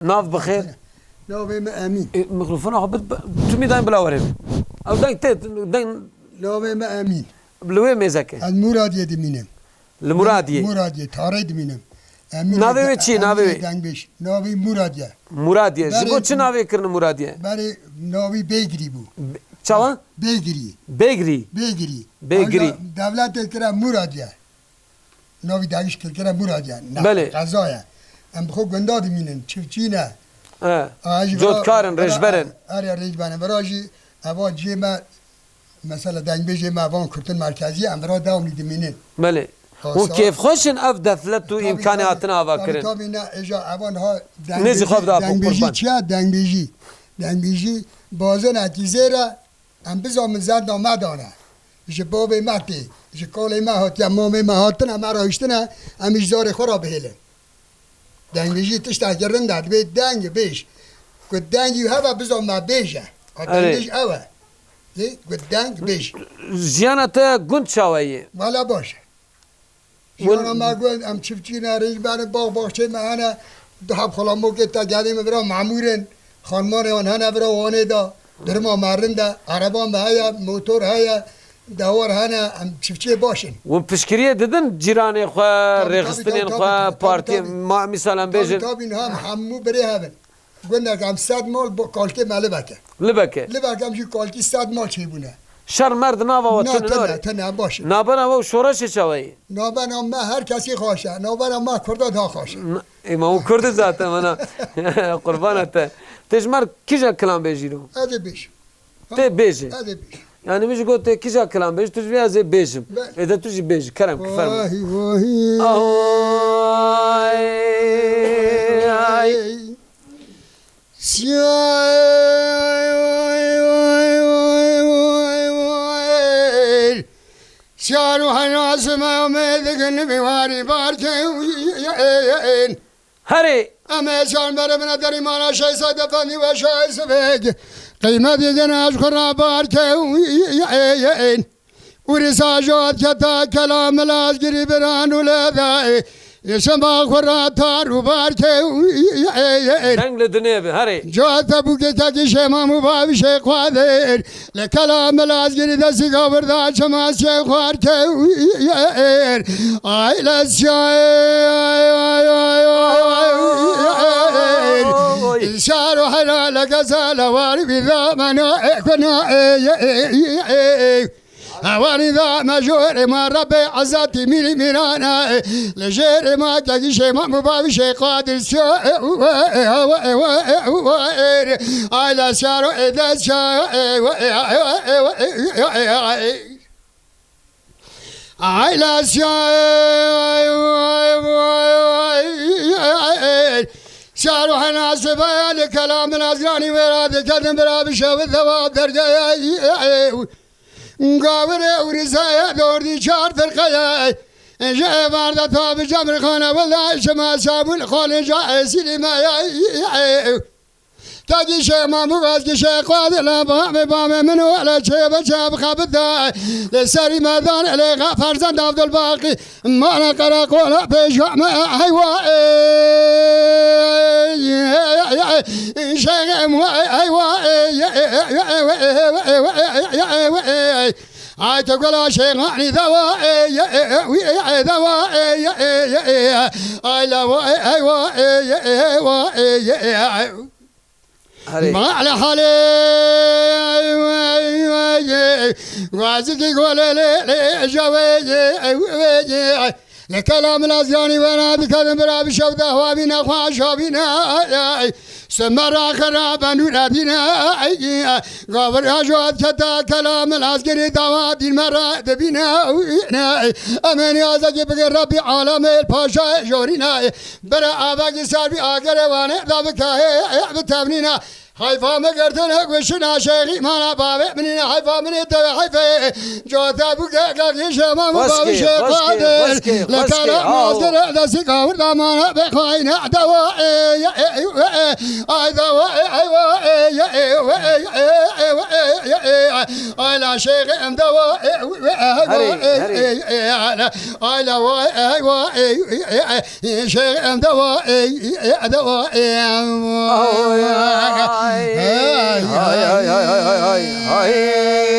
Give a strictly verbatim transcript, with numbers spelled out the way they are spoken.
Nav bi xêr. Navê min Emîn. E, mikrofona xwe bid, bi-, tu mî dayîn bila were. Ew deng te, deng Navê min Emîn. Li wê mêzeke. Ez Mûradiyê dimînim. Li Mûradiyê? Mûradiyê, Tarê dimînim. Emîn Navê wê çi ye? Navê Emîn wê? Dengbêj. Navê Mûradiye. Mûradiye. Ji bo çi navê kirine Mûradiye? Berê navî Bêgirî bû. Be-, çawa? Bêgirî. Bêgirî. Bêgirî. Bêgirî. Ewla dewletê kire Mûradiye. Navî dagîş kirkire Mûradiye. Ne, Belê. Qeza ye. Em bi xwe gunda dimînin, çiftçî ne. E, Aa, ji cotkar in, vira, vira, rêjber in. Erê, rêjber in. Vira jî eva cihê me, mesela dengbêjê me, van Kurtin Merkezî, em vira dewamlî dimînin. Belê. Hûn kêfxweş in ev deflet û îmkanê hatine avakirin? Tabii, tabii, ne, êja evan ha. Nêzî xwe bida xwe dengbêjî, qurban. Çi ye? Dengbêjî. Dengbêjî bazenekî zêr e. Em bizanin zenda me dane. Ji bavê me tê, ji kalê me hatiye, mamê me hatine, me rahiştine, em ji zarê xwe re bihêlin. Dengbêjî tiştekî rind e, divê deng bêj. Ku dengî hebe bizan me bêje. A Erê. Dengbêj ew e. Lê ku deng bêj. Jiyana te gund çawe ye? Wala baş e. Win- Jiyana me got, em çiftçî ne, rêjber in, bax, baxçeyê me hene, du heb xulamokê tekerê me vira memûr in, xanmanê wan hene vira wanê de, duruma me rind e, ereba me heye, motor heye, dewar hene, em çiftçiyê baş in. Win piştgiriyê didin cîranê xwe, Tabii, tabii, rêxistinên tabii, xwe, tabii, partiyê, tabii. Ma-, mîsal em Tabii, bêjin. Tabii, hem hemû birê hev in. Gundek em sed mal bo kalkê me Libek e. Libek e. Libek em jî kalkî sed mal çêbûne. Şer mer di nava we Na, tune tune, nare. Tune, baş e. Nabena we û şoreşê çawe ye? Nabena me her kesî xweş e. Nabena me Kurda daha xweş e. N-, ê, ma hûn Kurd in zaten, mana. Qurbana te. Tê ji mer kîja kilam bêjî lo? Ez ê bêjim. Tê bêjî. Ez ê bêjim. Yani min ji got tê kîja kilam bêjî, tu ji vê ez ê bêjim. Be- Ê de tu jî bêjî, kerem ki fermo. Vay, vay. Ahoy, ay. Siyar, vay, vay, vay, vay, vay. Siyar û henasime me dikin bi warî barkê. Herê! Em ê çar merê bine derî mala Şehzade Efendî ve Şahê Sibêk. Qîmetî gene ji xwe re barkê. Ûrîsa jot keta kelam lazgirî biran û lê de. Şema xwe re tar û barkê. Deng li dinê bi, herê. Jot te bûke kekî Şêmam û bavî Şêx Qadir. Li kelam lazgirî destî gavir da çima sê xwarkê. Ay le siyay. Siyar û hela le gezele war vî zamana kuna. Hevalî da me jorê ma Rebê Ezatî mîrî mîrane. Li jêrê ma kekî Şêmam û bavî Şêx Qadir siya. Ay le siyaro ê de siya. Ay le siya. Siyaro hena sibaya li kelam lazgiranî wêra diketin bira bişewit dewa dergeye. Gavire û rizaya dordî çar firqeye. Ji êvar de ta bi cemrxane wila şima sabûn xalê ca esîrî me ye. Tekî Şêx Mamû vazgî Şêx Qadir le bamê bamê min û le çê bi çê bi xebit de. Li serî merdan lê xa ferzend Abdulbaqî. Mala qereqola pêşa me heywa, ey, ey, ey, ey, şeğem, ey, heywa, ey, ey, ey, ey, ay te gula şeğani dewa, ey, ey, ey, ey, dewa, ey, ey, ey, ay la wa, ey, heywa, ey, ey, heywa, ey, ey, ey. Herê. Ma li halê, wazikî gole lê, lê, jawê, li kelam lazyanî wena dikevin bira bi şev de hwabîne xweş habîne. Semera xera benûre dîne. Gavir ya jot keta kelam lazgirî dawa dîn me re dibîne. Emên yazekî bigir Rebbî alemê paşa jorîne. Bere avekî ser bî agere wane da bikahê bi tevnîna. Heyfa me girtine guşina şêxî mana bavê minîne heyfa minê teve heyfê. Cota bû ke kakî şema mi bavê şêxadir. Xweşkê, xweşkê, xweşkê, le kara mazgere destî kavir da mana be xayne dewa ê, ê, ê, ê, ay dewa ê, eywa ê, ê, ê, ê, ê, ê, ê, ê, ê, ê, ê, ê, Ayla Şeyh Emdava, e, e, e, Herê, e, herê. e, e, ayla, ayla, va, e, va, e, e, e, e, Şeyh Emdava, e, e, Emdava, e, Ay, ay, ay, ay, ay, ay, ay.